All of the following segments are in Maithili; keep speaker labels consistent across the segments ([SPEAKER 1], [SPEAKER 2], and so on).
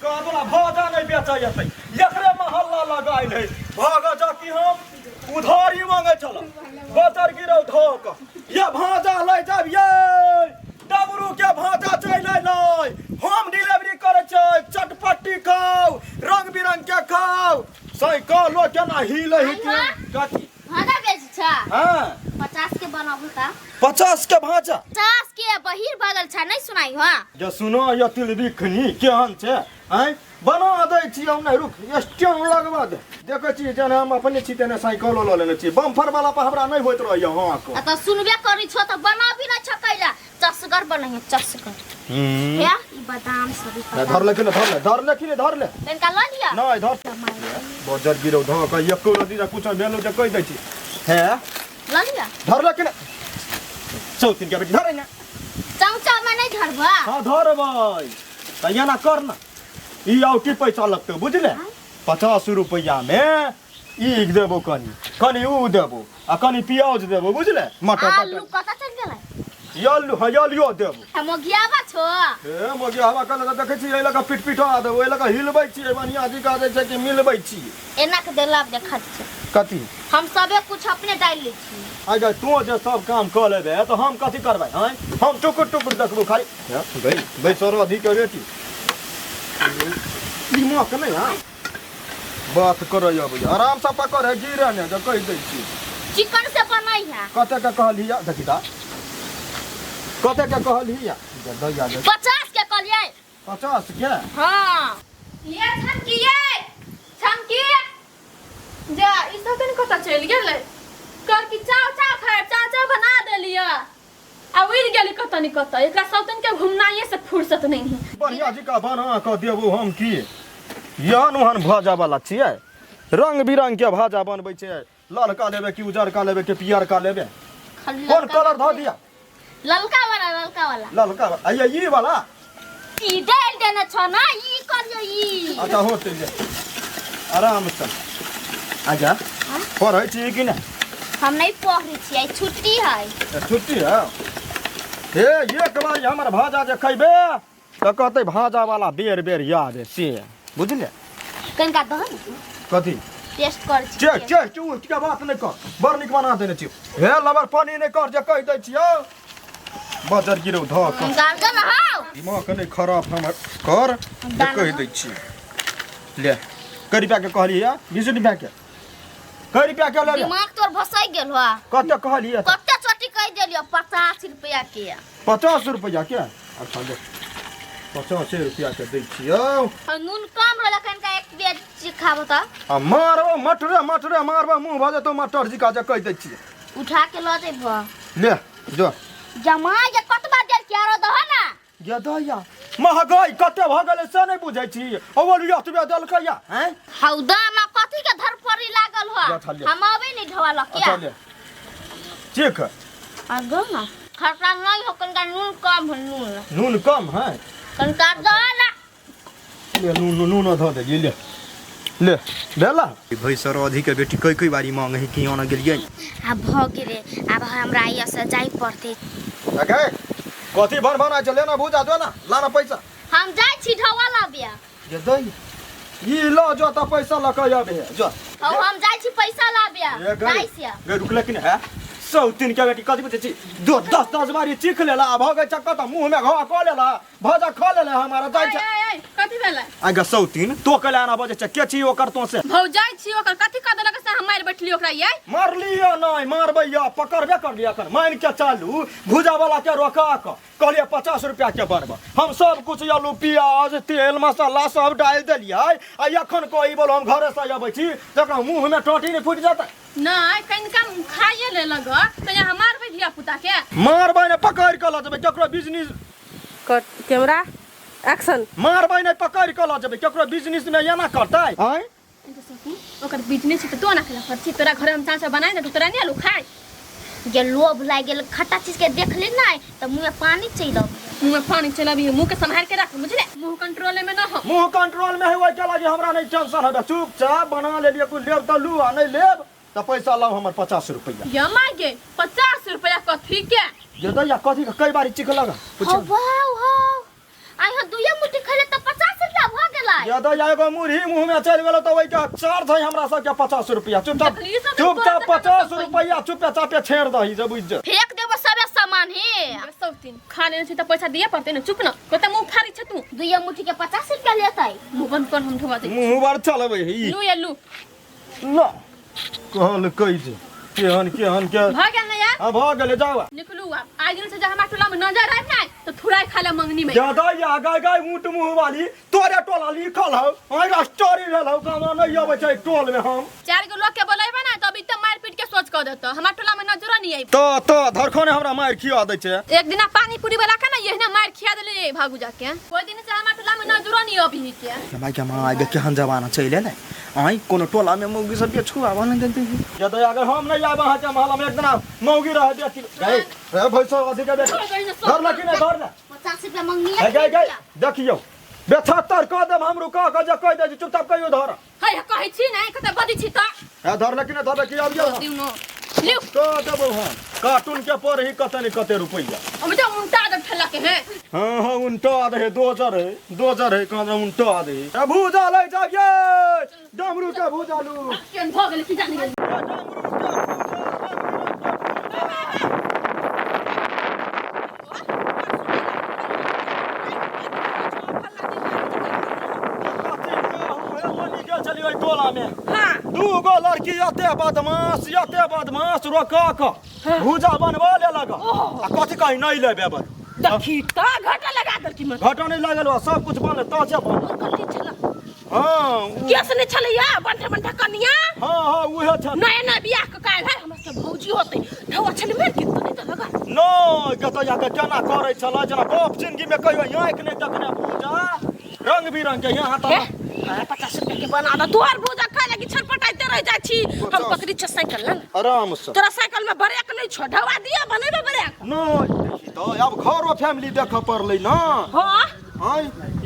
[SPEAKER 1] काबला भाजा नहि बेचै एतै एकरे महल्ला लगायल है भागा जा कि हम उधारी मांगे छल बजर गिरौ धोक ये भाजा लै जाब ये डबरू के भाजा चलि अयलै होम डिलीवरी करै छै चटपट्टी खाउ रंग बिरंग के खाउ साइकिलो केना हिलै है के कथी
[SPEAKER 2] भाजा बेच छ
[SPEAKER 1] हाँ
[SPEAKER 2] 50 के बनाबू का
[SPEAKER 1] 50 के भाजा
[SPEAKER 2] 50 के बहिर भगल छ नहीं सुनाई हो
[SPEAKER 1] जे सुनो ये तिलबी खनी केहन छै आँय बना दै छी हम नहि रुक स्टैंड लगवा दे देखै छी जेना हम अपने छी तेना साइकिलो लऽ लेने छी बम्फर वाला पर हमरा नहि होइत रहैए हँ को
[SPEAKER 2] आ त सुनबे करी छो त बनाबी न छ कैला चसगर बनही चसगर हे ई बादाम सब ई
[SPEAKER 1] धर
[SPEAKER 2] पता
[SPEAKER 1] ले कि धर ले धर ले कि धर ले
[SPEAKER 2] तनिका ल लिअ
[SPEAKER 1] नहि धर बजर गिरौ धऽ कऽ एको रति कुछ भेलो जे कहि दै छी हे
[SPEAKER 2] ल लिअ
[SPEAKER 1] धर ले कि चौथिन के बेटी धरे ना
[SPEAKER 2] चमचा में नहीं धरबा
[SPEAKER 1] हाँ धरबै तऽ एना कर ना ई औटी पैसा लगतौ बुझले 50 रुपैआ में ई देबो कनी कनी ऊ देबो आ कनी प्याज देबो बुझले मटर
[SPEAKER 2] आलू
[SPEAKER 1] तटर
[SPEAKER 2] कतऽ चलि गेलै
[SPEAKER 1] ई आलू हाँ आलूओ देबो
[SPEAKER 2] आ मोगियाबा छो
[SPEAKER 1] हे मोगी हवा कल देखै छी एहि लऽ कऽ पिट पिटा देबो एहि लऽ कऽ हिलबै छियै बढ़िआँ जी कह दै छै कि मिलबै छियै
[SPEAKER 2] एना के देला देखा छै
[SPEAKER 1] कथी
[SPEAKER 2] हम सबे कुछ अपने डाल लै छी
[SPEAKER 1] अगर तू जे सब काम कऽ लेबे तऽ हम कथी करबै आँय हम टुकुर टुकुर देखबो खाली गई गई सरो अधिक के बेटी दिमाग नहि हाँ बात करऽ अबै आराम से पकड़ है गिरे ने जे कहि दै छी
[SPEAKER 2] चिकन से बनाई है
[SPEAKER 1] कते के कहलियै देखी ता कते के कहलियै दैया दे
[SPEAKER 2] 50 के कहलियै
[SPEAKER 1] 50 के
[SPEAKER 2] हाँ
[SPEAKER 3] ये छमकी ये छमकी जा ई सब तनी कतऽ चलि गेलै कर कि चाव चाव खाय चाव चाव बना देलियै आ उड़ि गेली कतऽ नि कतऽ एकरा सब तन के घुमनाइए से फुर्सत नहीं है
[SPEAKER 1] बढ़िया जी का बना कऽ देबो हम की एहन ओहन भाजा वाला छियै रंग बिरंग के भाजा बनबै छै ललका लेबै कि उजरका लेबै कि पियरका लेबै
[SPEAKER 2] खाली
[SPEAKER 1] कोन
[SPEAKER 2] ललका
[SPEAKER 1] कलर धऽ दिया
[SPEAKER 2] ललका वाला ललका वाला
[SPEAKER 1] ललका आइए ई वाला
[SPEAKER 2] ई डाल देने छो ना ई करियो ई
[SPEAKER 1] अच्छा होते जे आराम से आजा पढ़ै छी कि नहि
[SPEAKER 2] हम नहीं पढ़ै छियै छुट्टी है
[SPEAKER 1] तऽ छुट्टी है हे एक बार हमर भाजा जे खैबे तऽ कहतै भाजा वाला बेर बेर याद है से बुझले
[SPEAKER 2] कनिका दह ने
[SPEAKER 1] कथी
[SPEAKER 2] टेस्ट कर छी
[SPEAKER 1] चेक चेक चू के बात नहि कर बड़ नीक बना देने छी हे लबर पानी नहि कर जे कहि दै छियौ बजर गिरौ धऽ कऽ
[SPEAKER 2] गार्जन हाउ
[SPEAKER 1] दिमाग नहि खराब हमर कर जे कहि दै छी ले कै रुपया के कहली है 20 रुपया के कै रुपया के लेबे
[SPEAKER 2] दिमाग तोर भसै गेल हो
[SPEAKER 1] कते कहली है
[SPEAKER 2] कते चोटी कहि देलियो 50 रुपया के
[SPEAKER 1] 50 रुपया के अच्छा ले 50 रुपया के दै छियौ
[SPEAKER 2] और नून कम रहल कनिका एक बेर खाबो त
[SPEAKER 1] आ मारबो मटरे मटरे मारबो मुँह भऽ जेतौ मटर जी का जे कहि दै छियै
[SPEAKER 2] उठा के लऽ जेबो
[SPEAKER 1] ले जो
[SPEAKER 2] जमा जे कतबा देल के आरो दह ना
[SPEAKER 1] ये दैया महगाई कते भऽ गेलै से नहि बुझै छी अव्वल एतबे देलकै या हैं
[SPEAKER 2] हौ दाना कथी के धरफड़ी लागल हो
[SPEAKER 1] जा थालिया।
[SPEAKER 2] हम अबे नहीं ढवा लके
[SPEAKER 1] अच्छा ले ठीक है
[SPEAKER 2] आ गो ना खर्चा नहीं हो कनिका नून कम हो नून
[SPEAKER 1] नून कम है
[SPEAKER 2] कनिका दह ना
[SPEAKER 1] ले नून नून धऽ दे ले ले भेला
[SPEAKER 4] भैंसर अधिक बेटी कई कई बारी मांगे है कि आना गेलियै
[SPEAKER 2] आब भऽ गेलै आब हमरा एहिसँ से जाय पड़तै
[SPEAKER 1] अगे कथी भन भन छै लेना भूजा दो ना लाना पैसा
[SPEAKER 2] हम जाइ छी ढवा लाबे
[SPEAKER 1] जे दै ई ल जो त पैसा ल के आबे जो
[SPEAKER 2] हौ हम जाइ छी पैसा लाबे
[SPEAKER 1] ए गई
[SPEAKER 2] जाइ से
[SPEAKER 1] गई रुकले कि नहीं है सौ तीन के बेटी कथी बुझै छी दो दस दस बारी चीख लेला आ भऽ गेल चक्कर तऽ मुँह में घा कऽ लेला भजा खा लेला हमारा जाइ
[SPEAKER 3] ऐ
[SPEAKER 1] छै
[SPEAKER 3] ऐ ऐ कथी भेलै
[SPEAKER 1] आगे सौ तीन तो कले आना बजै छै के छी ओकर तो से
[SPEAKER 3] भौजाइ छी ओकर कथी कह देलक से हम मारि बैठली ओकरा यै
[SPEAKER 1] मारलियै नहि मारबै या पकड़बे करलियै एखन मानि के चालू भुजा वाला के रोका कऽ कहलियै 50 रुपया के बनब हम सब कुछ आलू प्याज तेल मसाला सब डालि देलियै आ एखन कही बोलो हम घरे से अबै छी तकरा मुँह में टोटी नहि फुटि जेतै
[SPEAKER 3] नहि कनिका खाइए लेलक तऽ यहाँ मारबै धिया पुता के
[SPEAKER 1] मारबै नहि पकड़ि कऽ लऽ जेबै केकरो बिजनेस
[SPEAKER 5] कट कैमरा एक्शन
[SPEAKER 1] मारबै नहि पकड़ि कऽ लऽ जेबै केकरो बिजनेस में एना करतै आँय
[SPEAKER 3] ओकर बिजनेस छै तऽ तू ना खेला पर तोरा घर हम चाचा बनाए ने तोरा नहीं आलू खाए
[SPEAKER 2] जे लोभ लागि गेल खट्टा चीज के देख ले ना तऽ मुँह में पानी चलि अबै
[SPEAKER 3] मुंह में पानी चला भी मुंह के संभाल के रख बुझले मुंह कंट्रोल में ना हो
[SPEAKER 1] मुँह कंट्रोल में है ओहिके लागी हमरा नहीं टेंशन हेबे चुपचाप बना लेलियै कुछ लेब तऽ लू आ नहि लेब तऽ पैसा लाउ हमर 50 रुपैआ
[SPEAKER 3] ये मागे 50 रुपया कथी के
[SPEAKER 1] जे दैया कथी के कई बारी चिख लगा
[SPEAKER 2] हौ वाह हौ आइ हम दुइये मुट्ठी खैले तऽ 50 रुपया भऽ गेल। छलै।
[SPEAKER 1] यदि एगो मुरही मुँह में चलि गेलो तऽ ओहिके चार्ज है हमरा सबके 50 रुपया। चुपचाप
[SPEAKER 3] देखली सब
[SPEAKER 1] चुपचाप
[SPEAKER 3] तोरा तऽ
[SPEAKER 1] 50 रुपया चुपे चापे छेड़ दही जे बुझि जा।
[SPEAKER 2] फेंक देबो सबे सामान हे।
[SPEAKER 3] सब दिन खा लेने छी तऽ पैसा दिए पड़तै ने। चुप न, कते मुँह फाड़ी छै तू।
[SPEAKER 2] दुइये मुट्ठी के 50 रुपया लेतै।
[SPEAKER 3] मुँह बंद कर, हम ढोआ दे।
[SPEAKER 1] मुँह बर चलबै है ई।
[SPEAKER 3] लू या लू।
[SPEAKER 1] ल कहलकै जे केहन केहन के
[SPEAKER 3] भऽ गेल ने यार?
[SPEAKER 1] हाँ भऽ गेलै, जाउ।
[SPEAKER 3] निकलू आब। आइ दिन से जे हमरा टोला में नजर आबि ने तऽ थुराइ खा ले मंगनी में।
[SPEAKER 1] ज्यादा या गाय गाय ऊँट मुँह वाली तोरे टोला लिखल हौ, आइ स्टोरी भेल हौ, हमरा नहि अबै छै टोल में हम।
[SPEAKER 3] चारि गो लोग के बोलेबे ना तब इते मार पीट के सोच कऽ देतौ, हमरा टोला में नजरो नहीं आबि।
[SPEAKER 1] तऽ तऽ धरखने हमरा मारि खिया दै छै।
[SPEAKER 3] एक दिना पानी पूरी वाला के ना एहने मार खिया देले भागू जाके, ओहि दिन से हमरा टोला में नजरो नहीं अबही के।
[SPEAKER 4] माय के माँ आगे केहन जमाना चलि एलै। आइ कोनो टोला में मौगी सब के छुआबऽ नहि देते।
[SPEAKER 1] यदि अगर हम नहीं आब अहाँके महला में एक दिना मौगी रहे बेटी गए रे भैंसो अथी के बेटी धर लकी ने धर ने
[SPEAKER 2] 50 रुपया मंगनी
[SPEAKER 1] हे गए गए देखियौ 72 कऽ देब हम, रुका कऽ जे कहि दै छी चुपचाप कहियो धर।
[SPEAKER 3] है कहै छी नै कते बजै छी तऽ।
[SPEAKER 1] हे धर लकी ने धर लकी आबियौ।
[SPEAKER 3] दिनो लिउ
[SPEAKER 1] कऽ देबौ हम कार्टून के पर ही कते ने कते रुपैया।
[SPEAKER 3] हम तऽ उल्टा दे ठेला के हे।
[SPEAKER 1] हाँ हाँ उल्टा दे, दोजर है दोजर है, कहाँ उल्टा दे। ए भूजा लै जाइए डमरू के भूजा लू।
[SPEAKER 3] केन भऽ गेलै की जानि गेल।
[SPEAKER 1] डमरू के भूजा, रंग बिरंग के भूजा। कथी कहू हे, ओनी गेल छलियै ओहि टोला में।
[SPEAKER 5] हाँ।
[SPEAKER 1] दू गो लड़की एते बदमाश एते बदमाश रोका कऽ भूजा बनवा लेलक आ कथी कही नहीं लेबे बर।
[SPEAKER 5] देखी तऽ घाटा लगा देलकी मन।
[SPEAKER 1] घाटा नहीं लागल बा, सब कुछ बनल ताजे बनल।
[SPEAKER 5] कथी छला?
[SPEAKER 1] हाँ,
[SPEAKER 5] केस नहीं छलैया बंठा बंठा कनिया।
[SPEAKER 1] हाँ हाँ उहे छल।
[SPEAKER 5] नया नया बियाह के काल है, हमरा सब भौजी होते ढौआ छलै मेर के तो नहीं तो लगा।
[SPEAKER 1] नहीं कतऽ जाके केना करै छलै जेना बाप जिंदगी में कहियो आँखि नहीं देखने भूजा रंग बिरंग के यहाँ
[SPEAKER 5] हे
[SPEAKER 1] तऽ।
[SPEAKER 5] हमरा 50 रुपया के बना दे, तोहर भूजा खाय लगी छटपटाइते रह जाइ छी। हम पकड़ी छ साइकिल ना।
[SPEAKER 1] आराम से।
[SPEAKER 5] तोरा साइकिल में ब्रेक नहीं छौ, ढौआ दिया बनेबे ब्रेक।
[SPEAKER 1] नहीं देखी तऽ आब घरो फैमिली देखऽ पड़लै ना।
[SPEAKER 5] हाँ
[SPEAKER 1] आँय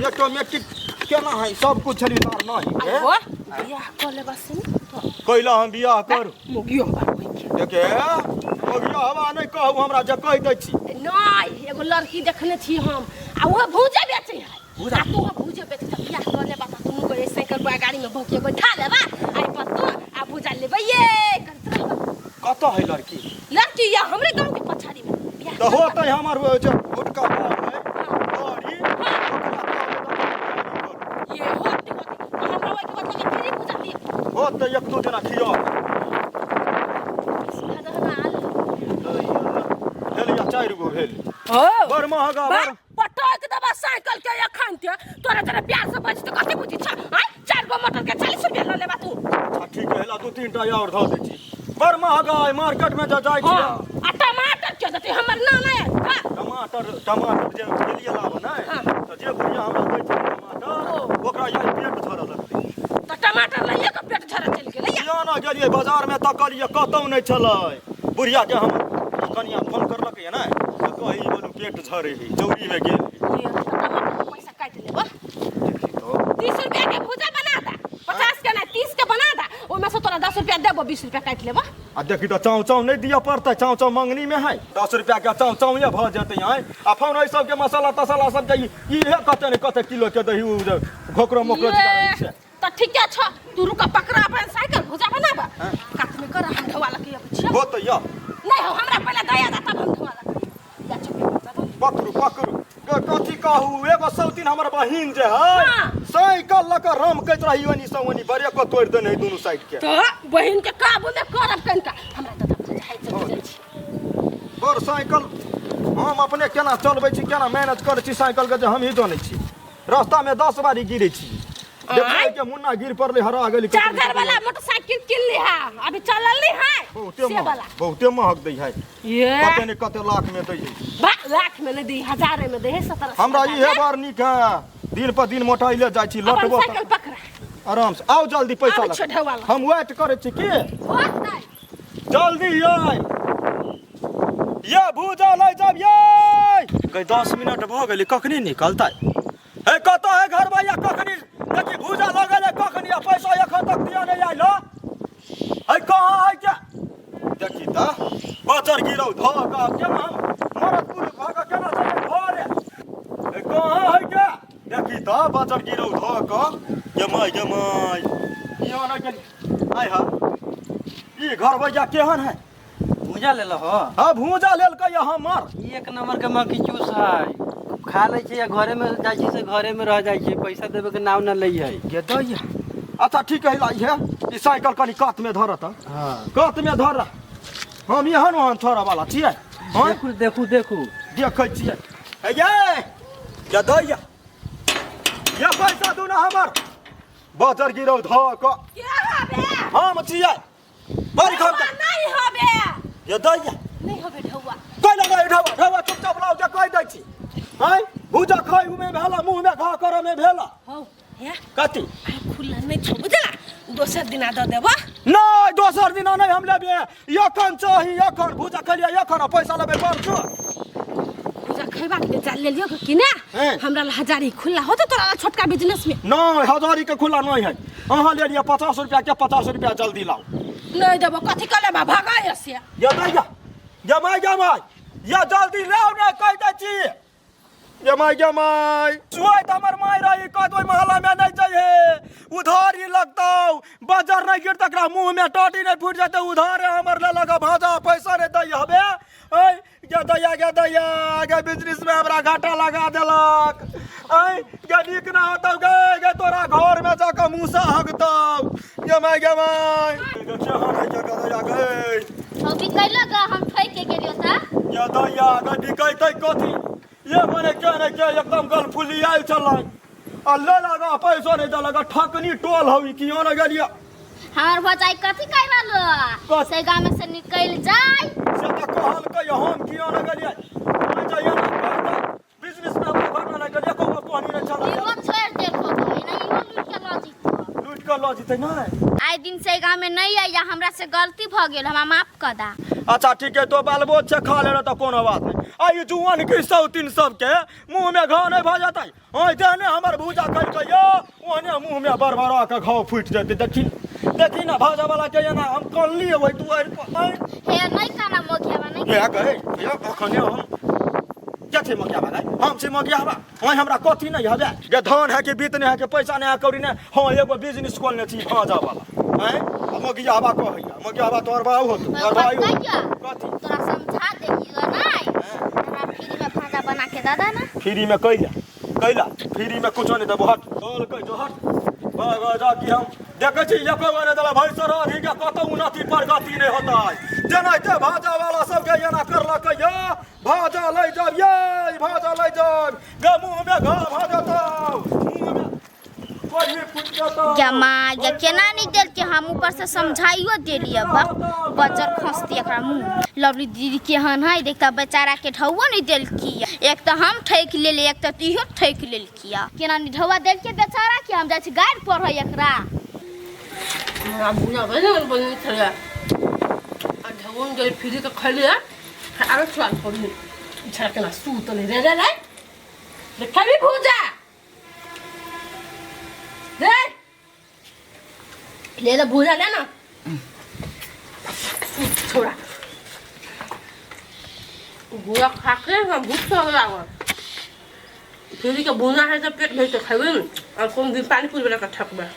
[SPEAKER 1] ऑटोमेटिक केना है सब कुछ छली तार नहीं
[SPEAKER 5] आ हो बियाह कऽ लेबा से
[SPEAKER 1] कैला हम बियाह करू।
[SPEAKER 5] मोगियो बाप होई के।
[SPEAKER 1] देखे मोगियो हवा नहीं कहू हमरा जे कहि दै छी।
[SPEAKER 5] नहीं एगो लड़की देखने छी हम आ वो भूजे बेचै है। आ तू भूजे बेचै त बियाह कऽ लेबा त दुनू गोरे साइकिल पर गाड़ी में भौके बैठा लेबा आई पर तू आ भूजा लेबै ये करत रहबा।
[SPEAKER 1] कतऽ है लड़की?
[SPEAKER 5] लड़की या हमरे गांव के पछाड़ी में बियाह
[SPEAKER 1] तऽ
[SPEAKER 5] करबा।
[SPEAKER 1] होतै हमर ओ जे भुटका बाप है बड़ी
[SPEAKER 5] ये होते होते तो हमरा ओइ के मतलब फ्री पूजा दिए।
[SPEAKER 1] होतै एक दू दिना खिया।
[SPEAKER 5] सीधा दहना आलू।
[SPEAKER 1] भेल या 4 गो भेल।
[SPEAKER 5] ओ
[SPEAKER 1] बड़ महगा
[SPEAKER 5] बा
[SPEAKER 1] बड़
[SPEAKER 5] पटक देबा साइकिल के एखन के तोरा जरा प्यार से बच त कथी बुझी छ? आय 4 गो मटर के 40 रुपया ल लेबा तू।
[SPEAKER 1] अच्छा ठीक है, ला 2-3 टा और धऽ दै छी। बड़ महगा है मार्केट में जे जाइ छी।
[SPEAKER 5] हां आ टमाटर के देतै हमर नाना है। हां
[SPEAKER 1] टमाटर टमाटर जे गेलियै लाबऽ नै तऽ जे बुढ़िया हमरा दै छै टमाटर ओकरा यार पेट झरऽ लगतै।
[SPEAKER 5] तऽ टमाटर लइए के पेट झरऽ चलि गेलै।
[SPEAKER 1] किया गेलियै बाजार में तकलियै कतौ नहि छलै। बुढ़िया के हमर कनिया फोन करलकै ने तऽ कही बोलू पेट झरै है चौरी में गेल।
[SPEAKER 5] ये तऽ टमाटर के पैसा काटि लेबऽ।
[SPEAKER 1] देखी तऽ
[SPEAKER 5] 30 रुपया के भुजा बना दा, 50 के नहीं 30 के बना दा, ओहिमे से तोरा 10 रुपया देबो 20 रुपया काटि लेबऽ।
[SPEAKER 1] आ देखी तऽ चाँव चाँव नहीं दिअ पड़तै, चाँव चाँव मंगनी में है 10 रुपया के चाँव चाँव भऽ जेतै। आँय आ फोन एहि सबके मसाला तसाला सबके इहे कते ने कते किलो के दही उ जे घोकरो मोकरो
[SPEAKER 5] ये,
[SPEAKER 1] छै।
[SPEAKER 5] तऽ ठीके छ, तू रुक पकड़ा अपन साइकिल भुजा बनाबऽ कात में कर हम ढौआ लके अबै छियौ।
[SPEAKER 1] होतै या
[SPEAKER 5] नहीं हो हमरा पहिले दया दा तब हम ढौआ लके या चुप बता।
[SPEAKER 1] पकड़ू पकड़ू कथी कहू एगो सौतीन हमर बहिन जे है
[SPEAKER 5] हाँ।
[SPEAKER 1] साइकिल लऽ कऽ राम कहैत रही ओनी सँ ओनी ब्रेको तोड़ि देने है दुनू साइड के।
[SPEAKER 5] तऽ बहिन के काबू में करब कनिका हमरा दादा भुजा है चलि जाइ छी।
[SPEAKER 1] बड़ साइकिल हम अपने केना चलबै छी केना मैनेज करै छी साइकिल के जे हमही जानै छी। रास्ता में 10 बारी गिरै छी। देखै के मुन्ना गिर पड़लै हरा गेलै।
[SPEAKER 5] चार्जर वाला मोटरसाइकिल किन ली है अभी चलल नहीं है
[SPEAKER 1] बहुते
[SPEAKER 5] से
[SPEAKER 1] महग
[SPEAKER 5] वाला।
[SPEAKER 1] बहुते महग दै है।
[SPEAKER 5] ये
[SPEAKER 1] कते ने कते लाख में दै है।
[SPEAKER 5] बा लाख में नहीं दी हजारे में दे है 17
[SPEAKER 1] हमरा इहे बार नीक है दिन पर दिन मोटाइले जाइ छी
[SPEAKER 5] अपन
[SPEAKER 1] लटबो
[SPEAKER 5] साइकिल पकड़ा
[SPEAKER 1] आराम से आओ जल्दी पैसा
[SPEAKER 5] आबै
[SPEAKER 1] लऽ
[SPEAKER 5] छियौ ढौआ लऽ।
[SPEAKER 1] हम वेट करै छी की
[SPEAKER 5] होतै
[SPEAKER 1] जल्दी आइ ये भूजा लै जाब ये गई 10 मिनट भऽ गेलै कखनी निकलतै। हे कतऽ है घर भैया कखनी देखी भूजा लगल है कखनी आ पैसा एखन तक दिया नहीं आयल। है कहाँ है क्या देखी तऽ बचर गिरौ धऽ कऽ केना हम मरद पुरुष भऽ कऽ केना जेबै घरे। हे कहाँ है क्या देखी तऽ बचर गिरौ धऽ कऽ। माय गे माय यहाँ नहि गेली आय हा ई घर भैया केहन है
[SPEAKER 6] भूजा ले लहो।
[SPEAKER 1] हाँ भूजा लेलकै हमर।
[SPEAKER 6] ई एक नंबर के मक्खी चूस है, खा लै छै या घरे में जाइ छै से घरे में रह जाइ छै, पैसा देबे के नाम न लै है।
[SPEAKER 1] गे दैया अच्छा ठीक है लाई है ई साइकिल कनी कात में धरत।
[SPEAKER 6] हाँ
[SPEAKER 1] कात में धर हम एहन ओहन थोड़ा वाला छियै। हाँ
[SPEAKER 6] देखू देखू देखू
[SPEAKER 1] देखै छियै। हे ये गे दैया ये पैसा दू ना हमर बजर गिरौ धऽ कऽ।
[SPEAKER 5] के हबे?
[SPEAKER 1] हम छियै बड़ी खम
[SPEAKER 5] ढौआ नहीं हबे।
[SPEAKER 1] गे दैया
[SPEAKER 5] नहीं हबे ढौआ।
[SPEAKER 1] कोई लगा ढौआ ढौआ चुपचाप लाउ जे कहि दै छी। हैं भूजा खाइ उमे भेला मुँह में घा करऽ में भेला।
[SPEAKER 5] हौ हे
[SPEAKER 1] कथी
[SPEAKER 5] आइ खुला नहीं छौ बुझला, दोसर दिना दऽ देबऽ।
[SPEAKER 1] नहीं दोसर दिना नहीं हम लेबे, एखन चाही एखन भूजा खेलियै एखन आ पैसा लेबै परसू।
[SPEAKER 5] भूजा खैबा के चाल लेलियो कि ना?
[SPEAKER 1] हैं।
[SPEAKER 5] हमरा ला हजारी खुला होते तोरा ला छोटका बिजनेस में।
[SPEAKER 1] नहीं हजारी के खुला नहीं है, अहाँ ले लिअ 50 रुपया के 50 रुपया जल्दी लाउ।
[SPEAKER 5] नहीं देबो कथी कऽ लेबा भगाय से।
[SPEAKER 1] ये दैया ये my गे my ये जल्दी लाउ ने कहि दै छी। ये my गे my सुआइत हमर my रही कहत ओहि मोहल्ला में नहीं चाहिए उधारी लगतौ बाजार नहीं गिर तकरा मुँह में टाटी नहीं फूटि जेतै उधारे हमर लेलक भाजा पैसा नहीं दै हबे। ऐ गे दैया गे दैया गे बिजनेस में हमरा घाटा लगा देलक। ऐ गे नीक ना होतौ गे गे तोरा घर में जाकऽ मूसा हगतौ। गे my गे my गे केहन है गे दैया गे।
[SPEAKER 2] हो बिकैलक हम ठोकि के गेलियो त।
[SPEAKER 1] गे दैया गे बिकैतै कथी ये मने के ने के एकदम गलफुली आयल छलै आ ले लगा पैसो नहीं देलक ठकनी टोल हौ ई कियो ने गेलियै।
[SPEAKER 2] हमर भौजाई कथी कहि रहलो?
[SPEAKER 1] कथी?
[SPEAKER 2] से गाँव में से निकलि जाय।
[SPEAKER 1] से तऽ कहलकै हम कियो ने गेलियै। नहि जाइए ने कहतै बिजनेस में हमरा घाटा लागि गेल एको गो पानी नहीं छलै।
[SPEAKER 2] इहो छोड़ि देलको एना इहो लूटि के लऽ जैतो।
[SPEAKER 1] लूटि कऽ लऽ जेतै नहि।
[SPEAKER 2] आइ दिन से गाँव में नहीं आइया हमरा से गलती भऽ गेल हमरा माफ कऽ दा।
[SPEAKER 1] अच्छा ठीक है तो बाल बच्चा खा लेना तो कोनो बात नहीं। आ ई जुआन की सौतीन सबके मुँह में घाव नहीं भऽ जेतै। हाँ जेहने हमर भूजा खेलकै यौ ओहने मुँह में बड़बड़ा के घाव फूटि जेतै। देखी देखी ना भाजा वाला के एना हम कनलियै ओहि दुआरि पर।
[SPEAKER 2] हे नहीं काना मोघियाबा नहीं।
[SPEAKER 1] हे गए हे अखने हम के छै मोघियाबा गए हम छी मोघियाबा। हाँ हमरा कथी नहीं हबे गे धान है कि बीत नहीं है कि पैसा नहीं है कौड़ी नहीं। हाँ एगो बिजनेस खोलने छी भाजा वाला। हैं आ मोघियाबा कहैया मोघियाबा तोहर बाऊ होतौ तोहर भाई होतौ। कथी
[SPEAKER 2] तोरा समझा देलियो नहीं हमरा फ्री में भाजा बना के दे दे ना।
[SPEAKER 1] फ्री में कैला कैला फ्री में कुछो नहीं देबो। हट कहलकै जो हट भाग जा कि हम देखै छी एको गो नहि देला भाई सराधी के कतौ उन्नति प्रगति नहि होतै। जेनाहिते भाजा वाला सबके एना करलकै यौ भाजा लै जाब यै भाजा लै जाब गे मुँह में घा भऽ जेतौ मुँह में कोढ़ी फूटि जेतौ।
[SPEAKER 2] गे माय गे केना नहीं देलकै हम ऊपर से समझाइयो देलियै बजर खसती एकरा मुँह। लवली दीदी केहन है देखता बेचारा के ढौओ नहीं देलकी। एक तऽ हम ठकि लेलियै एक तऽ इहो ठकि लेलकी। केना नहीं ढौआ देलकै बेचारा के हम जाइ छी गारि पढ़ै एकरा।
[SPEAKER 5] हमरा भूजा बने बने छलै आ ढौआ में फ्री के खैलियै आरो स्वाद पड़लै। छड़ा केना सूतल रे रे रे रे खेबी भूजा रे ले ले भूजा ले ना छोड़ा भूजा खा के हम भूख लग लागल। फ्री के भूजा है तो पेट भर के खेबै और कोन दिन पानी पूरी बना के ठकबै।